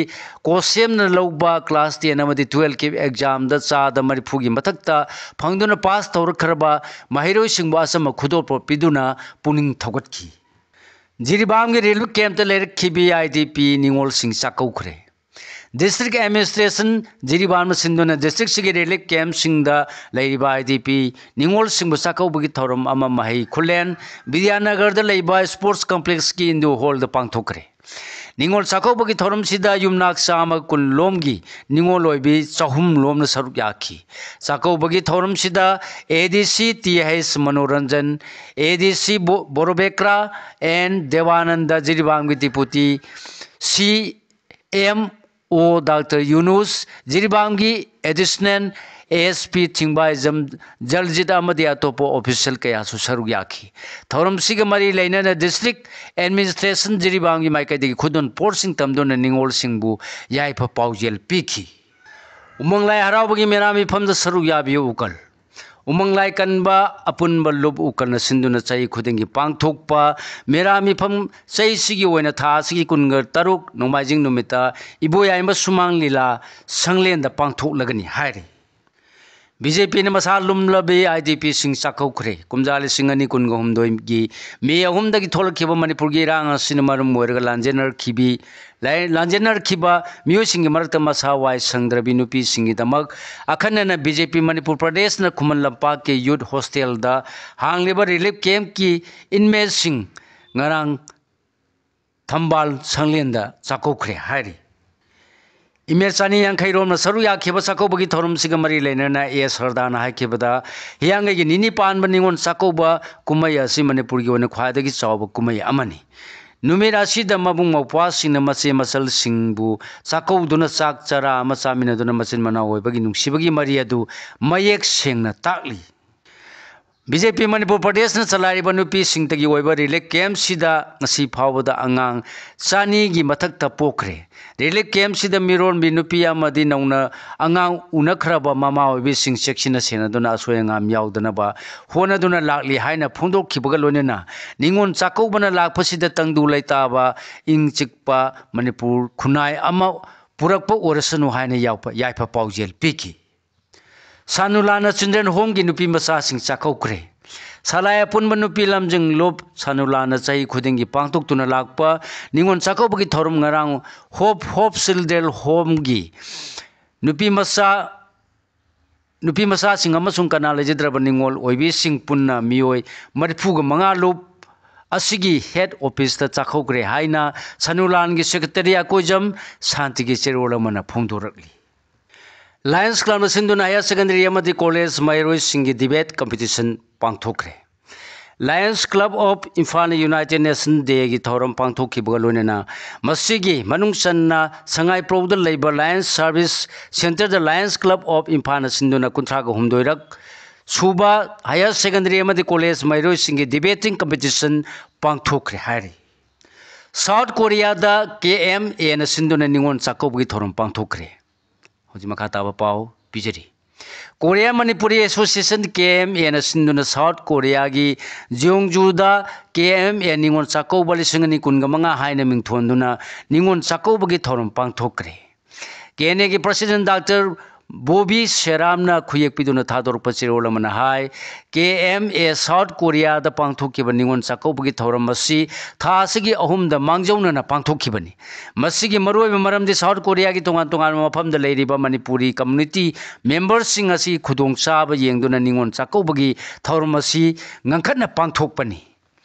ꯀꯣꯁꯦꯝꯅ ꯂꯧꯕ ꯀ꯭ꯂꯥꯁ ꯇꯦꯟ ꯑꯃꯗꯤ ꯇꯨꯋꯦꯜꯐꯀꯤ ꯑꯦꯛꯖꯥꯝꯗ ꯆꯥꯗ ꯃꯔꯤꯐꯨꯒꯤ ꯃꯊꯛꯇ ꯐꯪꯗꯨꯅ ꯄꯥꯁ ꯇꯧꯔꯛꯈ꯭ꯔꯕ ꯃꯍꯩꯔꯣꯏꯁꯤꯡꯕꯨ ꯑꯆꯝꯕ ꯈꯨꯗꯣꯜꯄꯣꯠ ꯄꯤꯗꯨꯅ ꯄꯨꯛꯅꯤꯡ ꯊꯧꯒꯠꯈꯤ꯫ ꯖꯤꯔꯤꯕꯥꯝꯒꯤ ꯔꯤꯂꯤꯐ ꯀꯦꯝꯞꯇ ꯂꯩꯔꯛꯈꯤꯕꯤ ꯑꯥꯏ ꯗꯤ ꯄꯤ ꯅꯤꯉꯣꯜꯁꯤꯡ ꯆꯥꯛꯀꯧꯈ꯭ꯔꯦ꯫ ꯗꯤꯁꯇ꯭ꯔꯤꯛ ꯑꯦꯗꯃꯤꯅꯤꯁꯇ꯭ꯔꯦꯁꯟ ꯖꯤꯔꯤꯕꯥꯝꯅ ꯁꯤꯟꯗꯨꯅ ꯗꯤꯁꯇ꯭ꯔꯤꯛꯁꯤꯒꯤ ꯔꯤꯂꯤꯐ ꯀꯦꯝꯞꯁꯤꯡꯗ ꯂꯩꯔꯤꯕ ꯑꯥꯏ ꯗꯤ ꯄꯤ ꯅꯤꯉꯣꯜꯁꯤꯡꯕꯨ ꯆꯥꯛꯀꯧꯕꯒꯤ ꯊꯧꯔꯝ ꯑꯃ ꯃꯍꯩ ꯈꯨꯂꯦꯟ ꯕꯤꯗ꯭ꯌꯥꯅꯒꯔꯗ ꯂꯩꯕ ꯁ꯭ꯄꯣꯔꯠꯁ ꯀꯝꯄ꯭ꯂꯦꯛꯁꯀꯤ ꯏꯟꯗꯣꯔ ꯍꯣꯜꯗ ꯄꯥꯡꯊꯣꯛꯈ꯭ꯔꯦ꯫ ꯅꯤꯉꯣꯜ ꯆꯥꯛꯀꯧꯕꯒꯤ ꯊꯧꯔꯝꯁꯤꯗ ꯌꯨꯝꯅꯥꯛ ꯆꯥꯝꯃ ꯀꯨꯟ ꯂꯣꯝꯒꯤ ꯅꯤꯉꯣꯜ ꯑꯣꯏꯕꯤ ꯆꯍꯨꯝ ꯂꯣꯝꯅ ꯁꯔꯨꯛ ꯌꯥꯈꯤ꯫ ꯆꯥꯛꯀꯧꯕꯒꯤ ꯊꯧꯔꯝꯁꯤꯗ ꯑꯦ D C T H Manoranjan, ꯑꯦ ꯗꯤ ꯁꯤ ꯕꯣ-, ꯕꯣꯔꯣꯕꯦꯀ꯭ꯔꯥ ꯑꯦꯟ ꯗꯦꯕꯥꯅꯟꯗ, ꯖꯤꯔꯤꯕꯥꯝꯒꯤ deputy C M O doctor Yunus, ꯖꯤꯔꯤꯕꯥꯝꯒꯤ additional A S P Thingbaijam Jaljit ꯑꯃꯗꯤ ꯑꯇꯣꯞꯄ ꯑꯣꯐꯤꯁꯤꯌꯦꯜ ꯀꯌꯥꯁꯨ ꯁꯔꯨꯛ ꯌꯥꯈꯤ꯫ ꯊꯧꯔꯝꯁꯤꯒ ꯃꯔꯤ ꯂꯩꯅꯅ ꯗꯤꯁꯇ꯭ꯔꯤꯛ ꯑꯦꯗꯃꯤꯅꯤꯁꯇ꯭ꯔꯦꯁꯟ ꯖꯤꯔꯤꯕꯥꯝꯒꯤ ꯃꯥꯏꯀꯩꯗꯒꯤ ꯈꯨꯗꯣꯜ ꯄꯣꯠꯁꯤꯡ ꯇꯝꯗꯨꯅ ꯅꯤꯉꯣꯜꯁꯤꯡꯕꯨ ꯌꯥꯏꯐ ꯄꯥꯎꯖꯦꯜ ꯄꯤꯈꯤ꯫ ꯎꯃꯪ ꯂꯥꯏ ꯍꯔꯥꯎꯕꯒꯤ ꯃꯦꯔꯥ ꯃꯤꯐꯝꯗ ꯁꯔꯨꯛ ꯌꯥꯕꯤꯌꯨ ꯎꯀꯜ꯫ ꯎꯃꯪ ꯂꯥꯏ ꯀꯟꯕ ꯑꯄꯨꯟꯕ ꯂꯨꯞ ꯎꯀꯜꯅ ꯁꯤꯟꯗꯨꯅ ꯆꯍꯤ ꯈꯨꯗꯤꯡꯒꯤ ꯄꯥꯡꯊꯣꯛꯄ ꯃꯦꯔꯥ ꯃꯤꯐꯝ ꯆꯍꯤꯁꯤꯒꯤ ꯑꯣꯏꯅ ꯊꯥ ꯑꯁꯤꯒꯤ ꯀꯨꯟꯒ ꯇꯔꯨꯛ ꯅꯣꯡꯃꯥꯏꯖꯤꯡ ꯅꯨꯃꯤꯠꯇ ꯏꯕꯣꯌꯥꯏꯃ ꯁꯨꯃꯥꯡ ꯂꯤꯂꯥ ꯁꯪꯂꯦꯟꯗ ꯄꯥꯡꯊꯣꯛꯂꯒꯅꯤ ꯍꯥꯏꯔꯤ꯫ ꯕꯤ ꯖꯦ ꯄꯤꯅ ꯃꯁꯥ ꯂꯨꯝꯂꯕꯤ ꯑꯥꯏ ꯗꯤ ꯄꯤꯁꯤꯡ ꯆꯥꯛꯀꯧꯈ꯭ꯔꯦ꯫ ꯀꯨꯝꯖꯥ ꯂꯤꯁꯤꯡ ꯑꯅꯤ ꯀꯨꯟꯒ ꯍꯨꯝꯗꯣꯏꯒꯤ ꯃꯦ ꯑꯍꯨꯝꯗꯒꯤ ꯊꯣꯛꯂꯛꯈꯤꯕ ꯃꯅꯤꯄꯨꯔꯒꯤ ꯏꯔꯥꯡ ꯑꯁꯤꯅ ꯃꯔꯝ ꯑꯣꯏꯔꯒ ꯂꯥꯟꯖꯦꯟꯅꯔꯛꯈꯤꯕꯤ-, ꯂꯥꯏ-, ꯂꯥꯟꯖꯦꯟꯅꯔꯛꯈꯤꯕ ꯃꯤꯑꯣꯏꯁꯤꯡꯒꯤ ꯃꯔꯛꯇ ꯃꯁꯥ ꯋꯥꯏ ꯁꯪꯗ꯭ꯔꯕꯤ ꯅꯨꯄꯤꯁꯤꯡꯒꯤꯗꯃꯛ ꯑꯈꯟꯅꯅ ꯕꯤ ꯖꯦ ꯄꯤ ꯃꯅꯤꯄꯨꯔ ꯄ꯭ꯔꯗꯦꯁꯅ ꯈꯨꯃꯟ ꯂꯝꯄꯥꯛꯀꯤ ꯌꯨꯠ ꯍꯣꯁꯇꯦꯜꯗ ꯍꯥꯡꯂꯤꯕ ꯔꯤꯂꯤꯐ ꯀꯦꯝꯞꯀꯤ ꯏꯟꯃꯦꯠꯁꯤꯡ ꯉꯔꯥꯡ ꯊꯝꯕꯥꯜ ꯁꯪꯂꯦꯟꯗ ꯆꯥꯛꯀꯧꯈ꯭ꯔꯦ ꯍꯥꯏꯔꯤ꯫ ꯏꯃꯦꯠ ꯆꯅꯤ ꯌꯥꯡꯈꯩ ꯔꯣꯝꯅ ꯁꯔꯨꯛ ꯌꯥꯈꯤꯕ ꯆꯥꯛꯀꯧꯕꯒꯤ ꯊꯧꯔꯝꯁꯤꯒ ꯃꯔꯤ ꯂꯩꯅꯅ ꯑꯦ ꯁꯔꯗꯥꯅ ꯍꯥꯏꯈꯤꯕꯗ, ꯍꯤꯌꯥꯡꯒꯩꯒꯤ ꯅꯤꯅꯤ ꯄꯥꯟꯕ ꯅꯤꯉꯣꯜ ꯆꯥꯛꯀꯧꯕ ꯀꯨꯝꯍꯩ ꯑꯁꯤ ꯃꯅꯤꯄꯨꯔꯒꯤ ꯑꯣꯏꯅ ꯈ꯭ꯋꯥꯏꯗꯒꯤ ꯆꯥꯎꯕ ꯀꯨꯝꯍꯩ ꯑꯃꯅꯤ꯫ ꯅꯨꯃꯤꯠ ꯑꯁꯤꯗ ꯃꯕꯨꯡ ꯃꯧꯄ꯭ꯋꯥꯁꯤꯡꯅ ꯃꯆꯦ ꯃꯆꯜꯁꯤꯡꯕꯨ ꯆꯥꯛꯀꯧꯗꯨꯅ ꯆꯥꯛ ꯆꯔꯥ ꯑꯃ ꯆꯥꯃꯤꯟꯅꯗꯨꯅ ꯃꯆꯤꯟ ꯃꯅꯥꯎ ꯑꯣꯏꯕꯒꯤ ꯅꯨꯡꯁꯤꯕꯒꯤ ꯃꯔꯤ ꯑꯗꯨ ꯃꯌꯦꯛ ꯁꯦꯡꯅ ꯇꯥꯛꯂꯤ꯫ ꯕꯤ ꯖꯦ ꯄꯤ ꯃꯅꯤꯄꯨꯔ ꯄ꯭ꯔꯗꯦꯁꯅ ꯆꯂꯥꯏꯔꯤꯕ ꯅꯨꯄꯤꯁꯤꯡꯇꯒꯤ ꯑꯣꯏꯕ ꯔꯤꯂꯤꯐ ꯀꯦꯝꯞꯁꯤꯗ ꯉꯁꯤ ꯐꯥꯎꯕꯗ ꯑꯉꯥꯡ ꯆꯅꯤꯒꯤ ꯃꯊꯛꯇ ꯄꯣꯛꯈ꯭ꯔꯦ꯫ ꯔꯤꯂꯤꯐ ꯀꯦꯝꯞꯁꯤꯗ ꯃꯤꯔꯣꯟꯕꯤ ꯅꯨꯄꯤ ꯑꯃꯗꯤ ꯅꯧꯅ ꯑꯉꯥꯡ ꯎꯅꯈ꯭ꯔꯕ ꯃꯃꯥ ꯑꯣꯏꯕꯤꯁꯤꯡ ꯆꯦꯛꯁꯤꯟꯅ ꯁꯦꯟꯅꯗꯨꯅ ꯑꯁꯣꯏ ꯑꯉꯥꯝ ꯌꯥꯎꯗꯅꯕ ꯍꯣꯠꯅꯗꯨꯅ ꯂꯥꯛꯂꯤ ꯍꯥꯏꯅ ꯐꯣꯡꯗꯣꯛꯈꯤꯕꯒ ꯂꯣꯏꯅꯅ ꯅꯤꯉꯣꯜ ꯆꯥꯛꯀꯧꯕꯅ ꯂꯥꯛꯄꯁꯤꯗ ꯇꯪꯗꯨ ꯂꯩꯇꯥꯕ, ꯏꯪ ꯆꯤꯛꯄ ꯃꯅꯤꯄꯨꯔ ꯈꯨꯟꯅꯥꯏ ꯑꯃ ꯄꯨꯔꯛꯄ ꯑꯣꯏꯔꯁꯅꯨ ꯍꯥꯏꯅ ꯌꯥꯎꯄ-, ꯌꯥꯏꯐ ꯄꯥꯎꯖꯦꯜ ꯄꯤꯈꯤ꯫ ꯁꯥꯅꯨꯂꯥꯅ ꯆꯤꯜꯗ꯭ꯔꯦꯟ ꯍꯣꯝꯒꯤ ꯅꯨꯄꯤ ꯃꯆꯥꯁꯤꯡ ꯆꯥꯛꯀꯧꯈ꯭ꯔꯦ꯫ ꯁꯂꯥꯏ ꯑꯄꯨꯟꯕ ꯅꯨꯄꯤ ꯂꯝꯖꯤꯡ ꯂꯨꯞ ꯁꯥꯅꯨꯂꯥꯅ ꯆꯍꯤ ꯈꯨꯗꯤꯡꯒꯤ ꯄꯥꯡꯊꯣꯛꯇꯨꯅ ꯂꯥꯛꯄ ꯅꯤꯉꯣꯜ ꯆꯥꯛꯀꯧꯕꯒꯤ ꯊꯧꯔꯝ ꯉꯔꯥꯡ ꯍꯣꯞ, ꯍꯣꯞ ꯆꯤꯜꯗ꯭ꯔꯦꯟ ꯍꯣꯝꯒꯤ ꯅꯨꯄꯤ ꯃꯆꯥ, ꯅꯨꯄꯤ ꯃꯆꯥꯁꯤꯡ ꯑꯃꯁꯨꯡ ꯀꯅꯥ ꯂꯩꯖꯗ꯭ꯔꯕ ꯅꯤꯉꯣꯜ ꯑꯣꯏꯕꯤꯁꯤꯡ ꯄꯨꯟꯅ ꯃꯤꯑꯣꯏ ꯃꯔꯤꯐꯨꯒ ꯃꯉꯥ ꯂꯨꯞ ꯑꯁꯤꯒꯤ ꯍꯦꯗ ꯑꯣꯐꯤꯁꯇ ꯆꯥꯛꯀꯧꯈ꯭ꯔꯦ ꯍꯥꯏꯅ ꯁꯅꯨꯂꯥꯟꯒꯤ ꯁꯦꯀ꯭ꯔꯦꯇꯔꯤ ꯑꯀꯣꯏꯖꯝ ꯁꯥꯟꯇꯤꯒꯤ ꯆꯦꯔꯣꯜ ꯑꯃꯅ ꯐꯣꯡꯗꯣꯔꯛꯂꯤ꯫ ꯂꯥꯌꯟꯁ ꯀ꯭ꯂꯕꯅ ꯁꯤꯟꯗꯨꯅ ꯍꯥꯌꯔ ꯁꯦꯀꯦꯟꯗꯔꯤ ꯑꯃꯗꯤ ꯀꯣꯂꯦꯖ ꯃꯍꯩꯔꯣꯏꯁꯤꯡꯒꯤ ꯗꯤꯕꯦꯠ ꯀꯝꯄꯤꯇꯤꯁꯟ ꯄꯥꯡꯊꯣꯛꯈ꯭ꯔꯦ꯫ ꯂꯥꯌꯟꯁ ꯀ꯭ꯂꯕ ꯑꯣꯐ ꯏꯝꯐꯥꯜꯅ ꯌꯨꯅꯥꯏꯇꯦꯗ ꯅꯦꯁꯟ ꯗꯦꯒꯤ ꯊꯧꯔꯝ ꯄꯥꯡꯊꯣꯛꯈꯤꯕꯒ ꯂꯣꯏꯅꯅ ꯃꯁꯤꯒꯤ ꯃꯅꯨꯡ ꯆꯟꯅ ꯁꯉꯥꯏꯄ꯭ꯔꯧꯗ ꯂꯩꯕ ꯂꯥꯌꯟꯁ ꯁꯥꯔꯚꯤꯁ ꯁꯦꯟꯇꯔꯗ ꯂꯥꯌꯟꯁ ꯀ꯭ꯂꯕ ꯑꯣꯐ ꯏꯝꯐꯥꯜꯅ ꯁꯤꯟꯗꯨꯅ ꯀꯨꯟꯊ꯭ꯔꯥꯒ ꯍꯨꯝꯗꯣꯏꯔꯛ ꯁꯨꯕ ꯍꯥꯌꯔ ꯁꯦꯀꯦꯟꯗꯔꯤ ꯑꯃꯗꯤ ꯀꯣꯂꯦꯖ ꯃꯍꯩꯔꯣꯏꯁꯤꯡꯒꯤ ꯗꯤꯕꯦꯇꯤꯡ ꯀꯝꯄꯤꯇꯤꯁꯟ ꯄꯥꯡꯊꯣꯛꯈ꯭ꯔꯦ ꯍꯥꯏꯔꯤ꯫ ꯁꯥꯎꯠ ꯀꯣꯔꯤꯌꯥꯗ ꯀꯦ ꯑꯦꯝ ꯑꯦꯅ ꯁꯤꯟꯗꯨꯅ ꯅꯤꯉꯣꯜ ꯆꯥꯛꯀꯧꯕꯒꯤ ꯊꯧꯔꯝ ꯄꯥꯡꯊꯣꯛꯈ꯭ꯔꯦ꯫ ꯍꯧꯖꯤꯛ ꯃꯈꯥ ꯇꯥꯕ ꯄꯥꯎ ꯄꯤꯖꯔꯤ꯫ ꯀꯣꯔꯤꯌꯥ ꯃꯅꯤꯄꯨꯔꯤ ꯑꯦꯁꯣꯁꯤꯌꯦꯁꯟ, ꯀꯦ ꯑꯦꯝ ꯑꯦꯅ ꯁꯤꯟꯗꯨꯅ ꯁꯥꯎꯠ ꯀꯣꯔꯤꯌꯥꯒꯤ ꯖꯤꯌꯣꯡꯖꯨꯗ ꯀꯦ ꯑꯦꯝ ꯑꯦ ꯅꯤꯉꯣꯜ ꯆꯥꯛꯀꯧꯕ ꯂꯤꯁꯤꯡ ꯑꯅꯤ ꯀꯨꯟꯒ ꯃꯉꯥ ꯍꯥꯏꯅ ꯃꯤꯡꯊꯣꯟꯗꯨꯅ ꯅꯤꯉꯣꯜ ꯆꯥꯛꯀꯧꯕꯒꯤ ꯊꯧꯔꯝ ꯄꯥꯡꯊꯣꯛꯈ꯭ꯔꯦ꯫ ꯀꯦ ꯑꯦꯟ ꯑꯦꯒꯤ ꯄ꯭ꯔꯁꯤꯗꯦꯟ ꯗꯥꯛꯇꯔ ꯕꯣꯕꯤ ꯁꯦꯔꯥꯝꯅ ꯈꯨꯌꯦꯛ ꯄꯤꯗꯨꯅ ꯊꯥꯗꯣꯔꯛꯄ ꯆꯦꯔꯣꯜ ꯑꯃꯅ ꯍꯥꯏ, ꯀꯦ ꯑꯦꯝ ꯑꯦ ꯁꯥꯎꯠ ꯀꯣꯔꯤꯌꯥꯗ ꯄꯥꯡꯊꯣꯛꯈꯤꯕ ꯅꯤꯉꯣꯜ ꯆꯥꯛꯀꯧꯕꯒꯤ ꯊꯧꯔꯝ ꯑꯁꯤ ꯊꯥ ꯑꯁꯤꯒꯤ ꯑꯍꯨꯝꯗ ꯃꯥꯡꯖꯧꯅꯅ ꯄꯥꯡꯊꯣꯛꯈꯤꯕꯅꯤ꯫ ꯃꯁꯤꯒꯤ ꯃꯔꯨꯑꯣꯏꯕ ꯃꯔꯝꯗꯤ ꯁꯥꯎꯠ ꯀꯣꯔꯤꯌꯥꯒꯤ ꯇꯣꯉꯥꯟ ꯇꯣꯉꯥꯟꯕ ꯃꯐꯝꯗ ꯂꯩꯔꯤꯕ ꯃꯅꯤꯄꯨꯔꯤ ꯀꯝꯃ꯭ꯌꯨꯅꯤꯇꯤ ꯃꯦꯝꯕꯔꯁꯤꯡ ꯑꯁꯤ ꯈꯨꯗꯣꯡꯆꯥꯕ ꯌꯦꯡꯗꯨꯅ ꯅꯤꯉꯣꯜ ꯆꯥꯛꯀꯧꯕꯒꯤ ꯊꯧꯔꯝ ꯑꯁꯤ ꯉꯟꯈꯠꯅ ꯄꯥꯡꯊꯣꯛꯄꯅꯤ꯫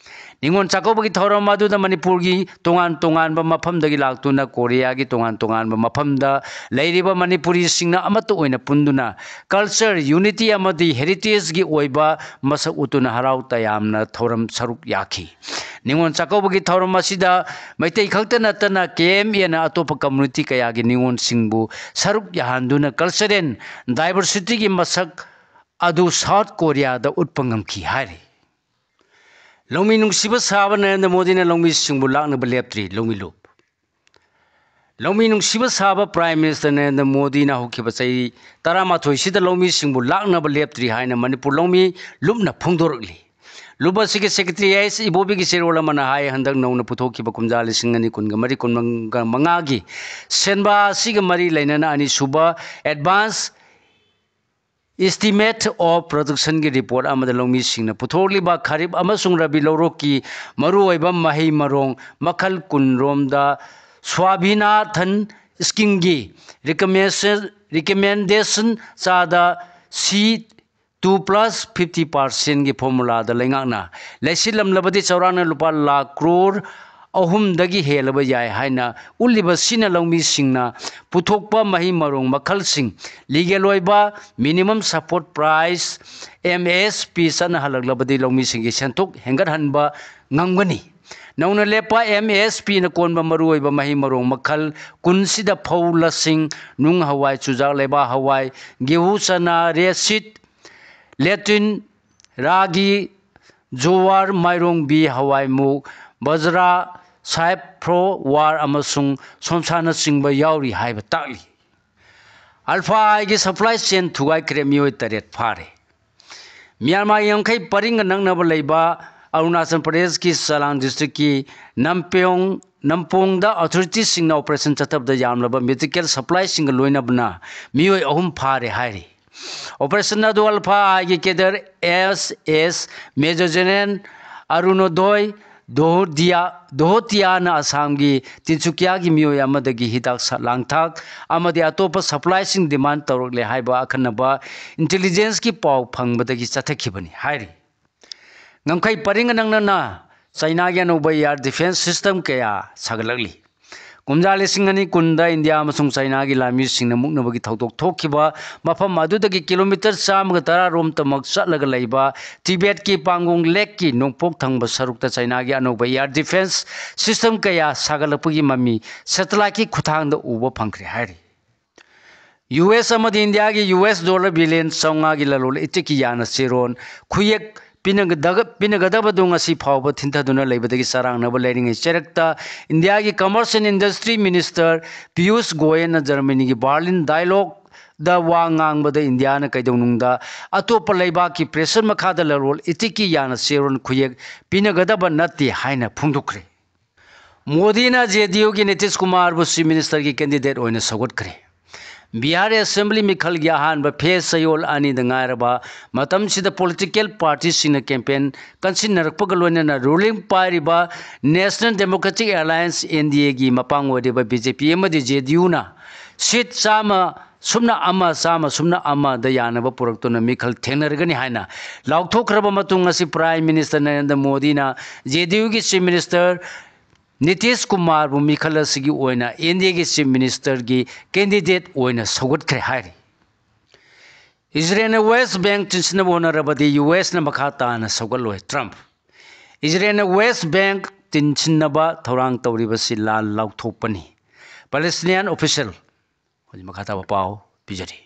ꯅꯤꯉꯣꯜ ꯆꯥꯛꯀꯧꯕꯒꯤ ꯊꯧꯔꯝ ꯑꯗꯨꯗ ꯃꯅꯤꯄꯨꯔꯒꯤ ꯇꯣꯉꯥꯟ ꯇꯣꯉꯥꯟꯕ ꯃꯐꯝꯗꯒꯤ ꯂꯥꯛꯇꯨꯅ ꯀꯣꯔꯤꯌꯥꯒꯤ ꯇꯣꯉꯥꯟ ꯇꯣꯉꯥꯟꯕ ꯃꯐꯝꯗ ꯂꯩꯔꯤꯕ ꯃꯅꯤꯄꯨꯔꯤꯁꯤꯡꯅ ꯑꯃꯠꯇ ꯑꯣꯏꯅ ꯄꯨꯟꯗꯨꯅ ꯀꯜꯆꯔ, ꯌꯨꯅꯤꯇꯤ ꯑꯃꯗꯤ ꯍꯦꯔꯤꯇꯦꯖꯒꯤ ꯑꯣꯏꯕ ꯃꯁꯛ ꯎꯠꯇꯨꯅ ꯍꯔꯥꯎ ꯇꯌꯥꯝꯅ ꯊꯧꯔꯝ ꯁꯔꯨꯛ ꯌꯥꯈꯤ꯫ ꯅꯤꯉꯣꯜ ꯆꯥꯛꯀꯧꯕꯒꯤ ꯊꯧꯔꯝ ꯑꯁꯤꯗ ꯃꯩꯇꯩ ꯈꯛꯇ ꯅꯠꯇꯅ ꯀꯦ ꯑꯦꯝ ꯑꯦꯅ ꯑꯇꯣꯞꯄ ꯀꯝꯃ꯭ꯌꯨꯅꯤꯇꯤ ꯀꯌꯥꯒꯤ ꯅꯤꯉꯣꯜꯁꯤꯡꯕꯨ ꯁꯔꯨꯛ ꯌꯥꯍꯟꯗꯨꯅ ꯀꯜꯆꯔꯦꯜ ꯗꯥꯏꯕꯔꯁꯤꯇꯤꯒꯤ ꯃꯁꯛ ꯑꯗꯨ ꯁꯥꯎꯠ ꯀꯣꯔꯤꯌꯥꯗ ꯎꯠꯄ ꯉꯝꯈꯤ ꯍꯥꯏꯔꯤ꯫ ꯂꯧꯃꯤ ꯅꯨꯡꯁꯤꯕ ꯁꯥꯕ ꯅꯔꯦꯟꯗ꯭ꯔ ꯃꯣꯗꯤꯅ ꯂꯧꯃꯤꯁꯤꯡꯕꯨ ꯂꯥꯛꯅꯕ ꯂꯦꯞꯇ꯭ꯔꯤ, ꯂꯧꯃꯤ ꯂꯨꯞ꯫ ꯂꯧꯃꯤ ꯅꯨꯡꯁꯤꯕ ꯁꯥꯕ ꯄ꯭ꯔꯥꯏꯝ ꯃꯤꯅꯤꯁꯇꯔ ꯅꯔꯦꯟꯗ꯭ꯔ ꯃꯣꯗꯤꯅ ꯍꯧꯈꯤꯕ ꯆꯍꯤ ꯇꯔꯥꯃꯥꯊꯣꯏꯁꯤꯗ ꯂꯧꯃꯤꯁꯤꯡꯕꯨ ꯂꯥꯛꯅꯕ ꯂꯦꯞꯇ꯭ꯔꯤ ꯍꯥꯏꯅ ꯃꯅꯤꯄꯨꯔ ꯂꯧꯃꯤ ꯂꯨꯞꯅ ꯐꯣꯡꯗꯣꯔꯛꯂꯤ꯫ ꯂꯨꯞ ꯑꯁꯤꯒꯤ ꯁꯦꯀ꯭ꯔꯦꯇꯔꯤ ꯑꯦꯁ ꯏꯕꯣꯕꯤꯒꯤ ꯆꯦꯔꯣꯜ ꯑꯃꯅ ꯍꯥꯏ, ꯍꯟꯗꯛ ꯅꯧꯅ ꯄꯨꯊꯣꯛꯈꯤꯕ ꯀꯨꯝꯖꯥ ꯂꯤꯁꯤꯡ ꯑꯅꯤ ꯀꯨꯟꯒ ꯃꯔꯤ ꯀꯨꯟꯃꯉꯥꯒꯤ ꯁꯦꯟꯕꯥ ꯑꯁꯤꯒ ꯃꯔꯤ ꯂꯩꯅꯅ ꯑꯅꯤꯁꯨꯕ ꯑꯦꯗꯚꯥꯟꯁ Estimate of Productionꯒꯤ ꯔꯤꯄꯣꯔꯠ ꯑꯃꯗ ꯂꯧꯃꯤꯁꯤꯡꯅ ꯄꯨꯊꯣꯛꯂꯤꯕ ꯈꯔꯤꯞ ꯑꯃꯁꯨꯡ ꯔꯕꯤ ꯂꯧꯔꯣꯛꯀꯤ ꯃꯔꯨꯑꯣꯏꯕ ꯃꯍꯩ ꯃꯔꯣꯡ ꯃꯈꯜ ꯀꯨꯟ ꯔꯣꯝꯗ ꯁ꯭ꯋꯥꯃꯤꯅꯥꯊꯟ ꯁ꯭ꯀꯤꯝꯒꯤ ꯔꯤꯀꯃꯦꯟꯗꯦꯁꯟ ꯆꯥꯗ ꯁꯤ ꯇꯨ ꯄ꯭ꯂꯁ ꯐꯤꯐꯇꯤ ꯄꯥꯔꯁꯦꯟꯒꯤ ꯐꯣꯔꯃꯨꯂꯥꯗ ꯂꯩꯉꯥꯛꯅ ꯂꯩꯁꯤꯜꯂꯝꯂꯕꯗꯤ ꯆꯥꯎꯔꯥꯛꯅ ꯂꯨꯄꯥ ꯂꯥꯈ ꯀ꯭ꯔꯣꯔ ꯑꯍꯨꯝꯗꯒꯤ ꯍꯦꯜꯂꯕ ꯌꯥꯏ ꯍꯥꯏꯅ ꯎꯠꯂꯤꯕꯁꯤꯅ ꯂꯧꯃꯤꯁꯤꯡꯅ ꯄꯨꯊꯣꯛꯄ ꯃꯍꯩ ꯃꯔꯣꯡ ꯃꯈꯜꯁꯤꯡ ꯂꯤꯒꯦꯜ ꯑꯣꯏꯕ minimum support price, M S P, ꯆꯠꯅꯍꯜꯂꯛꯂꯕꯗꯤ ꯂꯧꯃꯤꯁꯤꯡꯒꯤ ꯁꯦꯟꯊꯣꯛ ꯍꯦꯟꯒꯠꯍꯟꯕ ꯉꯝꯒꯅꯤ꯫ ꯅꯧꯅ ꯂꯦꯞꯄ ꯑꯦꯝ ꯑꯦꯁ ꯄꯤꯅ ꯀꯣꯟꯕ ꯃꯔꯨꯑꯣꯏꯕ ꯃꯍꯩ ꯃꯔꯣꯡ ꯃꯈꯜ ꯀꯨꯟꯁꯤꯗ ꯐꯧ, ꯂꯁꯤꯡ, ꯅꯨꯡ ꯍꯋꯥꯏ, ꯆꯨꯖꯥꯛ, ꯂꯩꯕꯥꯛ ꯍꯋꯥꯏ, ꯒꯦꯍꯨ, ꯆꯅꯥ, ꯔꯦꯁꯤꯠ, ꯂꯦꯇ꯭ꯔꯤꯟ, ꯔꯥꯒꯤ, ꯖꯨꯋꯥꯔ, ꯃꯥꯏꯔꯣꯡꯕꯤ, ꯍꯋꯥꯏꯃꯨꯛ, ꯕꯖ꯭ꯔꯥ, ꯁꯥꯏꯐ꯭ꯔꯣꯋꯥꯔ ꯑꯃꯁꯨꯡ ꯁꯣꯟꯁꯥꯅꯆꯤꯡꯕ ꯌꯥꯎꯔꯤ ꯍꯥꯏꯕ ꯇꯥꯛꯂꯤ꯫ ꯑꯜꯐꯥ ꯑꯥꯏꯒꯤ ꯁꯄ꯭ꯂꯥꯏ ꯆꯦꯟ ꯊꯨꯒꯥꯏꯈ꯭ꯔꯦ, ꯃꯤꯑꯣꯏ ꯇꯔꯦꯠ ꯐꯥꯔꯦ꯫ ꯃ꯭ꯌꯥꯟꯃꯥꯔꯒꯤ ꯉꯝꯈꯩ ꯄꯔꯤꯡꯒ ꯅꯛꯅꯕ ꯂꯩꯕ ꯑꯔꯨꯅꯥꯆꯜ ꯄ꯭ꯔꯗꯦꯁꯀꯤ ꯆꯂꯥꯡ ꯗꯤꯁꯇ꯭ꯔꯤꯛꯀꯤ ꯅꯝꯄꯦꯡ-, ꯅꯝꯄꯣꯡꯗ ꯑꯣꯊꯣꯔꯤꯇꯤꯁꯤꯡꯅ ꯑꯣꯄꯔꯦꯁꯟ ꯆꯠꯊꯕꯗ ꯌꯥꯝꯂꯕ ꯃꯦꯗꯤꯀꯦꯜ ꯁꯄ꯭ꯂꯥꯏꯁꯤꯡꯒ ꯂꯣꯏꯅꯕꯅ ꯃꯤꯑꯣꯏ ꯑꯍꯨꯝ ꯐꯥꯔꯦ ꯍꯥꯏꯔꯤ꯫ ꯑꯣꯄꯔꯦꯁꯟ ꯑꯗꯨ ꯑꯜꯐꯥ ꯑꯥꯏꯒꯤ ꯀꯦꯗꯔ ꯑꯦꯁ ꯑꯦꯁ ꯃꯦꯖꯔ ꯖꯦꯅꯔꯦꯜ ꯑꯔꯨꯅꯣꯗꯣꯏ ꯗꯣꯍꯣꯇꯤꯌꯥ, ꯗꯣꯍꯣꯇꯤꯌꯥꯅ ꯑꯁꯥꯝꯒꯤ ꯇꯤꯟꯁꯨꯀꯤꯌꯥꯒꯤ ꯃꯤꯑꯣꯏ ꯑꯃꯗꯒꯤ ꯍꯤꯗꯥꯛ ꯁ-, ꯂꯥꯡꯊꯛ ꯑꯃꯗꯤ ꯑꯇꯣꯞꯄ ꯁꯄ꯭ꯂꯥꯏꯁꯤꯡ ꯗꯤꯃꯥꯟ ꯇꯧꯔꯛꯂꯦ ꯍꯥꯏꯕ ꯑꯈꯟꯅꯕ ꯏꯟꯇꯦꯂꯤꯖꯦꯟꯁꯀꯤ ꯄꯥꯎ ꯐꯪꯕꯗꯒꯤ ꯆꯠꯊꯈꯤꯕꯅꯤ ꯍꯥꯏꯔꯤ꯫ ꯉꯝꯈꯩ ꯄꯔꯤꯡꯒ ꯅꯛꯅꯅ ꯆꯩꯅꯥꯒꯤ ꯑꯅꯧꯕ ꯑꯦꯌꯥꯔ ꯗꯤꯐꯦꯟꯁ ꯁꯤꯁꯇꯦꯝ ꯀꯌꯥ ꯁꯥꯒꯠꯂꯛꯂꯤ꯫ ꯀꯨꯝꯖꯥ ꯂꯤꯁꯤꯡ ꯑꯅꯤ ꯀꯨꯟꯗ ꯏꯟꯗꯤꯌꯥ ꯑꯃꯁꯨꯡ ꯆꯩꯅꯥꯒꯤ ꯂꯥꯟꯃꯤꯁꯤꯡꯅ ꯃꯨꯛꯅꯕꯒꯤ ꯊꯧꯗꯣꯛ ꯊꯣꯛꯈꯤꯕ ꯃꯐꯝ ꯑꯗꯨꯗꯒꯤ ꯀꯤꯂꯣꯃꯤꯇꯔ ꯆꯥꯝꯃꯒ ꯇꯔꯥ ꯔꯣꯝꯇꯃꯛ ꯆꯠꯂꯒ ꯂꯩꯕ ꯇꯤꯕꯦꯠꯀꯤ ꯄꯥꯡꯒꯣꯡ ꯂꯦꯛꯀꯤ ꯅꯣꯡꯄꯣꯛ ꯊꯪꯕ ꯁꯔꯨꯛꯇ ꯆꯩꯅꯥꯒꯤ ꯑꯅꯧꯕ ꯑꯦꯌꯥꯔ ꯗꯤꯐꯦꯟꯁ ꯁꯤꯁꯇꯦꯝ ꯀꯌꯥ ꯁꯥꯒꯠꯂꯛꯄꯒꯤ ꯃꯃꯤ ꯁꯦꯇꯦꯂꯥꯏꯠꯀꯤ ꯈꯨꯠꯊꯥꯡꯗ ꯎꯕ ꯐꯪꯈ꯭ꯔꯦ ꯍꯥꯏꯔꯤ꯫ ꯌꯨ ꯑꯦꯁ ꯑꯃꯗꯤ ꯏꯟꯗꯤꯌꯥꯒꯤ ꯌꯨ ꯑꯦꯁ ꯗꯣꯂꯔ ꯕꯤꯂꯤꯌꯟ ꯆꯥꯝꯃꯉꯥꯒꯤ ꯂꯂꯣꯟ ꯏꯇꯤꯛꯀꯤ ꯌꯥꯅ ꯆꯦꯔꯣꯟ ꯈꯨꯌꯦꯛ ꯄꯤꯅꯒꯗ-, ꯄꯤꯅꯒꯗꯕꯗꯨ ꯉꯁꯤ ꯐꯥꯎꯕ ꯊꯤꯟꯊꯗꯨꯅ ꯂꯩꯕꯗꯒꯤ ꯆꯔꯥꯡꯅꯕ ꯂꯩꯔꯤꯉꯩ ꯆꯩꯔꯛꯇ ꯏꯟꯗꯤꯌꯥꯒꯤ Commerce and Industry Minister Piyush ꯒꯣꯌꯦꯜꯅ ꯖꯔꯃꯅꯤꯒꯤ ꯕꯥꯔꯂꯤꯟ ꯗꯥꯏꯂꯣꯒꯗ ꯋꯥ ꯉꯥꯡꯕꯗ ꯏꯟꯗꯤꯌꯥꯅ ꯀꯩꯗꯧꯅꯨꯡꯗ ꯑꯇꯣꯞꯄ ꯂꯩꯕꯥꯛꯀꯤ pressure ꯃꯈꯥꯗ ꯂꯂꯣꯟ ꯏꯇꯤꯛꯀꯤ ꯌꯥꯅ ꯆꯦꯔꯣꯟ ꯈꯨꯌꯦꯛ ꯄꯤꯅꯒꯗꯕ ꯅꯠꯇꯦ ꯍꯥꯏꯅ ꯐꯣꯡꯗꯣꯛꯈ꯭ꯔꯦ꯫ ꯃꯣꯗꯤꯅ ꯖꯦ ꯗꯤ ꯌꯨꯒꯤ ꯅꯤꯇꯤꯁ ꯀꯨꯃꯥꯔꯕꯨ Chief Ministerꯒꯤ candidate ꯑꯣꯏꯅ ꯁꯧꯒꯠꯈ꯭ꯔꯦ꯫ ꯕꯤꯍꯥꯔ Assembly ꯃꯤꯈꯜꯒꯤ ꯑꯍꯥꯟꯕ phase ꯆꯌꯣꯜ ꯑꯅꯤꯗ ꯉꯥꯏꯔꯕ ꯃꯇꯝꯁꯤꯗ political partyꯁꯤꯡꯅ campaign ꯀꯟꯁꯤꯟꯅꯔꯛꯄꯒ ꯂꯣꯏꯅꯅ ruling ꯄꯥꯏꯔꯤꯕ National Democratic Alliance, N D Aꯒꯤ ꯃꯄꯥꯡ ꯑꯣꯏꯔꯤꯕ B J P ꯑꯃꯗꯤ J D Uꯅ seat ꯆꯥꯝꯃ ꯁꯨꯞꯅ ꯑꯃ, ꯆꯥꯝꯃ ꯁꯨꯞꯅ ꯑꯃꯗ ꯌꯥꯅꯕ ꯄꯨꯔꯛꯇꯨꯅ ꯃꯤꯈꯜ ꯊꯦꯡꯅꯔꯒꯅꯤ ꯍꯥꯏꯅ ꯂꯥꯎꯊꯣꯛꯈ꯭ꯔꯕ ꯃꯇꯨꯡ, ꯉꯁꯤ Prime Minister ꯅꯔꯦꯟꯗ꯭ꯔ ꯃꯣꯗꯤꯅ J D Uꯒꯤ Chief Minister Nitish ꯀꯨꯃꯥꯔꯕꯨ ꯃꯤꯈꯜ ꯑꯁꯤꯒꯤ ꯑꯣꯏꯅ N D Aꯒꯤ Chief Ministerꯒꯤ candidate ꯑꯣꯏꯅ ꯁꯧꯒꯠꯈ꯭ꯔꯦ ꯍꯥꯏꯔꯤ꯫ ꯏꯖꯔꯦꯜꯅ West Bank ꯆꯤꯟꯁꯤꯟꯅꯕ ꯍꯣꯠꯅꯔꯕꯗꯤ U S ꯅ ꯃꯈꯥ ꯇꯥꯅ ꯁꯧꯒꯠꯂꯣꯏ, ꯇ꯭ꯔꯝꯞ꯫ ꯏꯖꯔꯦꯜꯅ West Bank ꯆꯤꯟꯁꯤꯟꯅꯕ ꯊꯧꯔꯥꯡ ꯇꯧꯔꯤꯕꯁꯤ ꯂꯥꯜ ꯂꯥꯎꯊꯣꯛꯄꯅꯤ, Palestinian official꯫ ꯍꯧꯖꯤꯛ ꯃꯈꯥ ꯇꯥꯕ ꯄꯥꯎ ꯄꯤꯖꯔꯤ꯫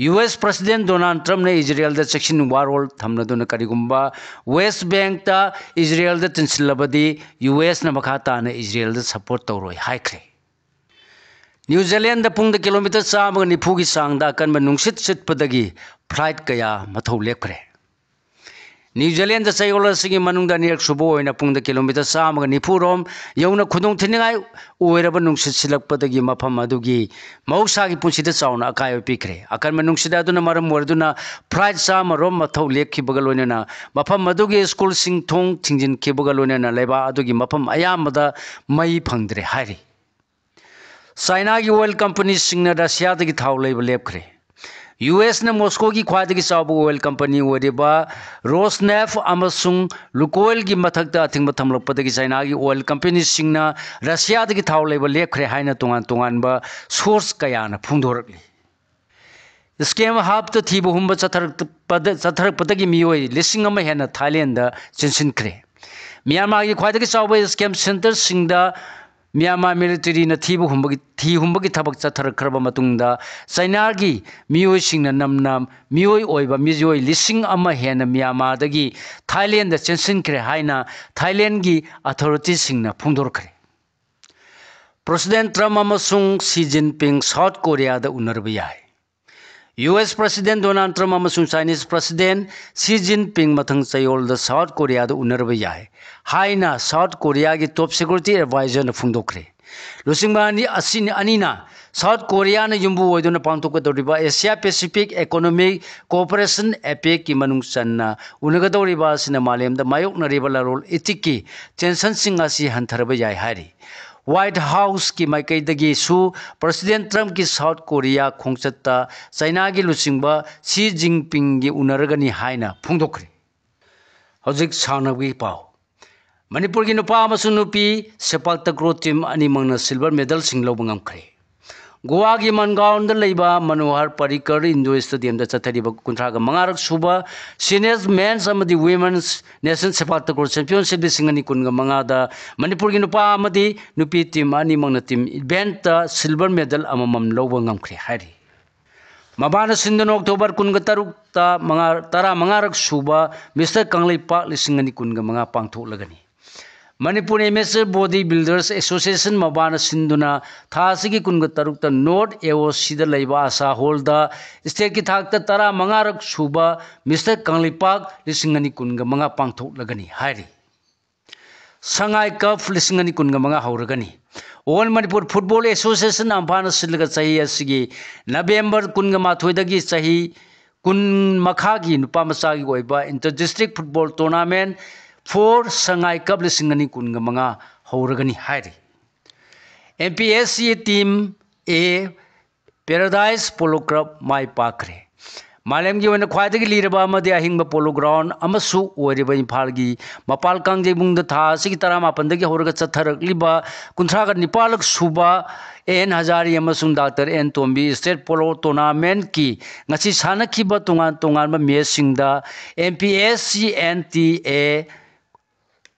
U S President Donald Trumpꯅ ꯏꯖꯔꯦꯜꯗ ꯆꯦꯛꯁꯤꯟ ꯋꯥꯔꯣꯜ ꯊꯝꯂꯗꯨꯅ ꯀꯔꯤꯒꯨꯝꯕ West Bankꯇ ꯏꯖꯔꯦꯜꯗ ꯆꯤꯟꯁꯤꯜꯂꯕꯗꯤ U S ꯅ ꯃꯈꯥ ꯇꯥꯅ ꯏꯖꯔꯦꯜꯗ support ꯇꯧꯔꯣꯏ ꯍꯥꯏꯈ꯭ꯔꯦ꯫ ꯅ꯭ꯌꯨ ꯖꯤꯂꯦꯟꯗ ꯄꯨꯡꯗ ꯀꯤꯂꯣꯃꯤꯇꯔ ꯆꯥꯝꯃꯒ ꯅꯤꯐꯨꯒꯤ ꯆꯥꯡꯗ ꯑꯀꯟꯕ ꯅꯨꯡꯁꯤꯠ ꯁꯤꯠꯄꯗꯒꯤ flight ꯀꯌꯥ ꯃꯊꯧ ꯂꯦꯞꯈ꯭ꯔꯦ꯫ ꯅ꯭ꯌꯨ ꯖꯤꯂꯦꯟꯗ ꯆꯌꯣꯜ ꯑꯁꯤꯒꯤ ꯃꯅꯨꯡꯗ ꯑꯅꯤꯔꯛ ꯁꯨꯕ ꯑꯣꯏꯅ ꯄꯨꯡꯗ ꯀꯤꯂꯣꯃꯤꯇꯔ ꯆꯥꯝꯃꯒ ꯅꯤꯐꯨ ꯔꯣꯝ ꯌꯧꯅ ꯈꯨꯗꯣꯡꯊꯤꯅꯤꯡꯉꯥꯏ ꯑꯣꯏꯔꯕ ꯅꯨꯡꯁꯤꯠ ꯁꯤꯠꯂꯛꯄꯗꯒꯤ ꯃꯐꯝ ꯑꯗꯨꯒꯤ ꯃꯍꯧꯁꯥꯒꯤ ꯄꯨꯟꯁꯤꯗ ꯆꯥꯎꯅ ꯑꯀꯥꯏꯕ ꯄꯤꯈ꯭ꯔꯦ꯫ ꯑꯀꯟꯕ ꯅꯨꯡꯁꯤꯠ ꯑꯗꯨꯅ ꯃꯔꯝ ꯑꯣꯏꯔꯗꯨꯅ flight ꯆꯥꯝꯃ ꯔꯣꯝ ꯃꯊꯧ ꯂꯦꯞꯈꯤꯕꯒ ꯂꯣꯏꯅꯅ ꯃꯐꯝ ꯑꯗꯨꯒꯤ ꯁ꯭ꯀꯨꯜꯁꯤꯡ ꯊꯣꯡ ꯊꯤꯡꯖꯤꯟꯈꯤꯕꯒ ꯂꯣꯏꯅꯅ ꯂꯩꯕꯥꯛ ꯑꯗꯨꯒꯤ ꯃꯐꯝ ꯑꯌꯥꯝꯕꯗ ꯃꯩ ꯐꯪꯗ꯭ꯔꯦ ꯍꯥꯏꯔꯤ꯫ ꯆꯥꯏꯅꯥꯒꯤ oil companyꯁꯤꯡꯅ ꯔꯁꯤꯌꯥꯗꯒꯤ ꯊꯥꯎ ꯂꯩꯕ ꯂꯦꯞꯈ꯭ꯔꯦ꯫ U S ꯅ ꯃꯣꯁꯀꯣꯒꯤ ꯈ꯭ꯋꯥꯏꯗꯒꯤ ꯆꯥꯎꯕ oil company ꯑꯣꯏꯔꯤꯕ Rosneft ꯑꯃꯁꯨꯡ Lukoilꯒꯤ ꯃꯊꯛꯇ ꯑꯊꯤꯡꯕ ꯊꯝꯂꯛꯄꯗꯒꯤ ꯆꯥꯏꯅꯥꯒꯤ oil companyꯁꯤꯡꯅ ꯔꯁꯤꯌꯥꯗꯒꯤ ꯊꯥꯎ ꯂꯩꯕ ꯂꯦꯞꯈ꯭ꯔꯦ ꯍꯥꯏꯅ ꯇꯣꯉꯥꯟ ꯇꯣꯉꯥꯟꯕ source ꯀꯌꯥꯅ ꯐꯣꯡꯗꯣꯔꯛꯂꯤ꯫ Scam ꯍꯥꯞꯇ ꯊꯤꯕ ꯍꯨꯝꯕ ꯆꯠꯊꯔꯛꯄꯗ-, ꯆꯠꯊꯔꯛꯄꯗꯒꯤ ꯃꯤꯑꯣꯏ ꯂꯤꯁꯤꯡ ꯑꯃ ꯍꯦꯟꯅ ꯊꯥꯏꯂꯦꯟꯗ ꯆꯦꯟꯁꯤꯟꯈ꯭ꯔꯦ꯫ ꯃ꯭ꯌꯥꯟꯃꯥꯔꯒꯤ ꯈ꯭ꯋꯥꯏꯗꯒꯤ ꯆꯥꯎꯕ scam centreꯁꯤꯡꯗ ꯃ꯭ꯌꯥꯟꯃꯥꯔ ꯃꯤꯂꯤꯇꯔꯤꯅ ꯊꯤꯕ ꯍꯨꯝꯕꯒꯤ, ꯊꯤ ꯍꯨꯝꯕꯒꯤ ꯊꯕꯛ ꯆꯠꯊꯔꯛꯈ꯭ꯔꯕ ꯃꯇꯨꯡꯗ, ꯆꯩꯅꯥꯒꯤ ꯃꯤꯑꯣꯏꯁꯤꯡꯅ ꯅꯝꯅ ꯃꯤꯑꯣꯏ ꯑꯣꯏꯕ ꯃꯤꯑꯣꯏ ꯂꯤꯁꯤꯡ ꯑꯃ ꯍꯦꯟꯅ ꯃ꯭ꯌꯥꯟꯃꯥꯔꯗꯒꯤ ꯊꯥꯏꯂꯦꯟꯗ ꯆꯦꯟꯁꯤꯟꯈ꯭ꯔꯦ ꯍꯥꯏꯅ ꯊꯥꯏꯂꯦꯟꯒꯤ ꯑꯣꯊꯣꯔꯤꯇꯤꯁꯤꯡꯅ ꯐꯣꯡꯗꯣꯔꯛꯈ꯭ꯔꯦ꯫ ꯄ꯭ꯔꯁꯤꯗꯦꯟ ꯇ꯭ꯔꯝꯞ ꯑꯃꯁꯨꯡ ꯁꯤ ꯖꯤꯟꯄꯤꯡ ꯁꯥꯎꯠ ꯀꯣꯔꯤꯌꯥꯗ ꯎꯅꯔꯕ ꯌꯥꯏ꯫ ꯌꯨ ꯑꯦꯁ ꯄ꯭ꯔꯁꯤꯗꯦꯟ ꯗꯣꯅꯥꯜꯗ ꯇ꯭ꯔꯝꯞ ꯑꯃꯁꯨꯡ ꯆꯥꯏꯅꯤꯁ ꯄ꯭ꯔꯁꯤꯗꯦꯟ ꯁꯤ ꯖꯤꯟꯄꯤꯡ ꯃꯊꯪ ꯆꯌꯣꯜꯗ ꯁꯥꯎꯠ ꯀꯣꯔꯤꯌꯥꯗ ꯎꯅꯔꯕ ꯌꯥꯏ ꯍꯥꯏꯅ ꯁꯥꯎꯠ ꯀꯣꯔꯤꯌꯥꯒꯤ ꯇꯣꯞ ꯁꯦꯀ꯭ꯌꯨꯔꯤꯇꯤ ꯑꯦꯗꯚꯥꯏꯖꯔꯅ ꯐꯣꯡꯗꯣꯛꯈ꯭ꯔꯦ꯫ ꯂꯨꯆꯤꯡꯕ ꯑꯅꯤ, ꯑꯁꯤꯅꯤ, ꯑꯅꯤꯅ ꯁꯥꯎꯠ ꯀꯣꯔꯤꯌꯥꯅ ꯌꯨꯝꯕꯨ ꯑꯣꯏꯗꯨꯅ ꯄꯥꯡꯊꯣꯛꯀꯗꯧꯔꯤꯕ ꯑꯦꯁꯤꯌꯥ ꯄꯦꯁꯤꯐꯤꯛ ꯏꯀꯣꯅꯣꯃꯤꯛ ꯀꯣꯑꯣꯄꯔꯦꯁꯟ ꯑꯦꯄꯦꯛꯀꯤ ꯃꯅꯨꯡ ꯆꯟꯅ ꯎꯅꯒꯗꯧꯔꯤꯕ ꯑꯁꯤꯅ ꯃꯥꯂꯦꯝꯗ ꯃꯥꯌꯣꯛꯅꯔꯤꯕ ꯂꯂꯣꯟ ꯏꯇꯤꯛꯀꯤ ꯇꯦꯟꯁꯟꯁꯤꯡ ꯑꯁꯤ ꯍꯟꯊꯔꯕ ꯌꯥꯏ ꯍꯥꯏꯔꯤ꯫ ꯋꯥꯏꯠ ꯍꯥꯎꯁꯀꯤ ꯃꯥꯏꯀꯩꯗꯒꯤꯁꯨ ꯄ꯭ꯔꯁꯤꯗꯦꯟ ꯇ꯭ꯔꯝꯞꯀꯤ ꯁꯥꯎꯠ ꯀꯣꯔꯤꯌꯥ ꯈꯣꯡꯆꯠꯇ ꯆꯩꯅꯥꯒꯤ ꯂꯨꯆꯤꯡꯕ ꯁꯤ ꯖꯤꯟꯄꯤꯡꯒꯤ ꯎꯅꯔꯒꯅꯤ ꯍꯥꯏꯅ ꯐꯣꯡꯗꯣꯛꯈ꯭ꯔꯦ꯫ ꯍꯧꯖꯤꯛ ꯁꯥꯟꯅꯕꯒꯤ ꯄꯥꯎ꯫ ꯃꯅꯤꯄꯨꯔꯒꯤ ꯅꯨꯄꯥ ꯑꯃꯁꯨꯡ ꯅꯨꯄꯤ ꯁꯦꯄꯥꯛ ꯇꯀ꯭ꯔꯣ ꯇꯤꯝ ꯑꯅꯤꯃꯛꯅ ꯁꯤꯜꯚꯔ ꯃꯦꯗꯜꯁꯤꯡ ꯂꯧꯕ ꯉꯝꯈ꯭ꯔꯦ꯫ ꯒꯣꯋꯥꯒꯤ ꯃꯟꯒꯥꯎꯟꯗ ꯂꯩꯕ ꯃꯅꯣꯍꯔ ꯄꯥꯔꯤꯀꯔ ꯏꯟꯗꯣꯔ ꯁ꯭ꯇꯦꯗꯤꯌꯝꯗ ꯆꯠꯊꯔꯤꯕ ꯀꯨꯟꯊ꯭ꯔꯥꯒ ꯃꯉꯥꯔꯛ ꯁꯨꯕ ꯁꯤꯅꯤꯌꯔ ꯃꯦꯟꯁ ꯑꯃꯗꯤ ꯋꯤꯃꯦꯟꯁ ꯅꯦꯁꯅꯦꯜ ꯁꯦꯄꯥꯛ ꯇꯀ꯭ꯔꯣ ꯆꯦꯝꯄꯤꯌꯟꯁꯤꯞ ꯂꯤꯁꯤꯡ ꯑꯅꯤ ꯀꯨꯟꯒ ꯃꯉꯥꯗ ꯃꯅꯤꯄꯨꯔꯒꯤ ꯅꯨꯄꯥ ꯑꯃꯗꯤ ꯅꯨꯄꯤ ꯇꯤꯝ ꯑꯅꯤꯃꯛꯅ ꯇꯤꯝ ꯏꯚꯦꯟꯠꯇ ꯁꯤꯜꯚꯔ ꯃꯦꯗꯜ ꯑꯃꯃꯝ ꯂꯧꯕ ꯉꯝꯈ꯭ꯔꯦ ꯍꯥꯏꯔꯤ꯫ ꯃꯕꯥꯅ ꯁꯤꯟꯗꯨꯅ ꯑꯣꯛꯇꯣꯕꯔ ꯀꯨꯟꯒ ꯇꯔꯨꯛꯇ ꯃꯉꯥ, ꯇꯔꯥꯃꯉꯥꯔꯛ ꯁꯨꯕ ꯃꯤꯁꯇꯔ ꯀꯪꯂꯩꯄꯥꯛ ꯂꯤꯁꯤꯡ ꯑꯅꯤ ꯀꯨꯟꯒ ꯃꯉꯥ ꯄꯥꯡꯊꯣꯛꯂꯒꯅꯤ꯫ ꯃꯅꯤꯄꯨꯔ ꯑꯦꯃꯦꯆꯔ ꯕꯣꯗꯤ ꯕꯤꯜꯗꯔꯁ ꯑꯦꯁꯣꯁꯤꯌꯦꯁꯟ ꯃꯕꯥꯅ ꯁꯤꯟꯗꯨꯅ ꯊꯥ ꯑꯁꯤꯒꯤ ꯀꯨꯟꯒ ꯇꯔꯨꯛꯇ ꯅꯣꯔꯠ ꯑꯦ ꯑꯣ ꯁꯤꯗ ꯂꯩꯕ ꯑꯥꯁꯥ ꯍꯣꯜꯗ ꯁ꯭ꯇꯦꯠꯀꯤ ꯊꯥꯛꯇ ꯇꯔꯥꯃꯉꯥꯔꯛ ꯁꯨꯕ ꯃꯤꯁꯇꯔ ꯀꯪꯂꯩꯄꯥꯛ ꯂꯤꯁꯤꯡ ꯑꯅꯤ ꯀꯨꯟꯒ ꯃꯉꯥ ꯄꯥꯡꯊꯣꯛꯂꯒꯅꯤ ꯍꯥꯏꯔꯤ꯫ ꯁꯉꯥꯏ ꯀꯞ ꯂꯤꯁꯤꯡ ꯑꯅꯤ ꯀꯨꯟꯒ ꯃꯉꯥ ꯍꯧꯔꯒꯅꯤ꯫ ꯑꯣꯜ ꯃꯅꯤꯄꯨꯔ ꯐꯨꯠꯕꯣꯜ ꯑꯦꯁꯣꯁꯤꯌꯦꯁꯟ ꯑꯝꯐꯥꯅ ꯁꯤꯜꯂꯒ ꯆꯍꯤ ꯑꯁꯤꯒꯤ ꯅꯕꯦꯝꯕꯔ ꯀꯨꯟꯒ ꯃꯥꯊꯣꯏꯗꯒꯤ ꯆꯍꯤ ꯀꯨꯟ ꯃꯈꯥꯒꯤ ꯅꯨꯄꯥ ꯃꯆꯥꯒꯤ ꯑꯣꯏꯕ inter district football tournament for Sangai cup ꯂꯤꯁꯤꯡ ꯑꯅꯤ ꯀꯨꯟꯒ ꯃꯉꯥ ꯍꯧꯔꯒꯅꯤ ꯍꯥꯏꯔꯤ꯫ M P S C team A Paradise Polo Club ꯃꯥꯏ ꯄꯥꯛꯈ꯭ꯔꯦ꯫ ꯃꯥꯂꯦꯝꯒꯤ ꯑꯣꯏꯅ ꯈ꯭ꯋꯥꯏꯗꯒꯤ ꯂꯤꯔꯕ ꯑꯃꯗꯤ ꯑꯍꯤꯡꯕ ꯄꯣꯂꯣ ꯒ꯭ꯔꯥꯎꯟ ꯑꯃꯁꯨ ꯑꯣꯏꯔꯤꯕ ꯏꯝꯐꯥꯜꯒꯤ ꯃꯄꯥꯜ ꯀꯥꯡꯖꯩꯕꯨꯡꯗ ꯊꯥ ꯑꯁꯤꯒꯤ ꯇꯔꯥꯃꯥꯄꯟꯗꯒꯤ ꯍꯧꯔꯒ ꯆꯠꯊꯔꯛꯂꯤꯕ ꯀꯨꯟꯊ꯭ꯔꯥꯒ ꯅꯤꯄꯥꯜꯂꯛ ꯁꯨꯕ ꯑꯦꯟ ꯍꯖꯥꯔꯤ ꯑꯃꯁꯨꯡ doctor N Tombi state polo ꯇꯣꯔꯅꯥꯃꯦꯟꯠꯀꯤ ꯉꯁꯤ ꯁꯥꯟꯅꯈꯤꯕ ꯇꯣꯉꯥꯟ ꯇꯣꯉꯥꯟꯕ ꯃꯦꯆꯁꯤꯡꯗ M P S C N T A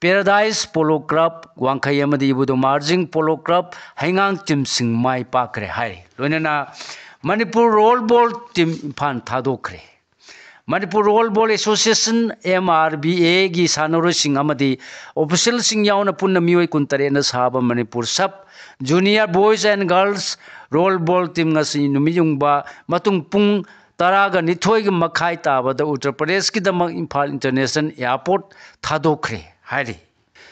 Paradise Polo Club ꯋꯥꯡꯈꯩ ꯑꯃꯗꯤ ꯏꯕꯨꯙꯧ ꯃꯍꯥꯔꯖꯤꯡ Polo Club ꯍꯩꯉꯥꯡ teamꯁꯤꯡ ꯃꯥꯏ ꯄꯥꯛꯈ꯭ꯔꯦ ꯍꯥꯏꯔꯤ꯫ ꯂꯣꯏꯅꯅ Manipur rollerball team Imphal ꯊꯥꯗꯣꯛꯈ꯭ꯔꯦ꯫ Manipur rollerball association, M R B A ꯒꯤ ꯁꯥꯟꯅꯔꯣꯏꯁꯤꯡ ꯑꯃꯗꯤ officialꯁꯤꯡ ꯌꯥꯎꯅ ꯄꯨꯟꯅ ꯃꯤꯑꯣꯏ ꯀꯨꯟꯇꯔꯦꯠꯅ ꯁꯥꯕ Manipur sub junior boys and girls rollerball team ꯉꯁꯤ ꯅꯨꯃꯤꯠ ꯌꯨꯡꯕ ꯃꯇꯨꯡ ꯄꯨꯡ ꯇꯔꯥꯒ ꯅꯤꯊꯣꯏꯒꯤ ꯃꯈꯥꯏ ꯇꯥꯕꯗ ꯎꯠꯇꯔ ꯄ꯭ꯔꯗꯦꯁꯀꯤꯗꯃꯛ ꯏꯝꯐꯥꯜ International Airport ꯊꯥꯗꯣꯛꯈ꯭ꯔꯦ ꯍꯥꯏꯔꯤ꯫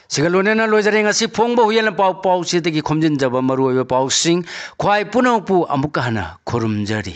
ꯁꯤꯒ ꯂꯣꯏꯅꯅ ꯂꯣꯏꯖꯔꯦ ꯉꯁꯤ ꯐꯣꯡꯕ ꯍꯨꯏꯌꯦꯟ ꯂꯥꯟꯄꯥꯎ ꯄꯥꯎꯆꯦꯗꯒꯤ ꯈꯣꯝꯖꯤꯟꯖꯕ ꯃꯔꯨꯑꯣꯏꯕ ꯄꯥꯎꯁꯤꯡ꯫ ꯈ꯭ꯋꯥꯏ ꯄꯨꯝꯅꯃꯛꯄꯨ ꯑꯃꯨꯛꯀ ꯍꯟꯅ ꯈꯨꯔꯨꯝꯖꯔꯤ꯫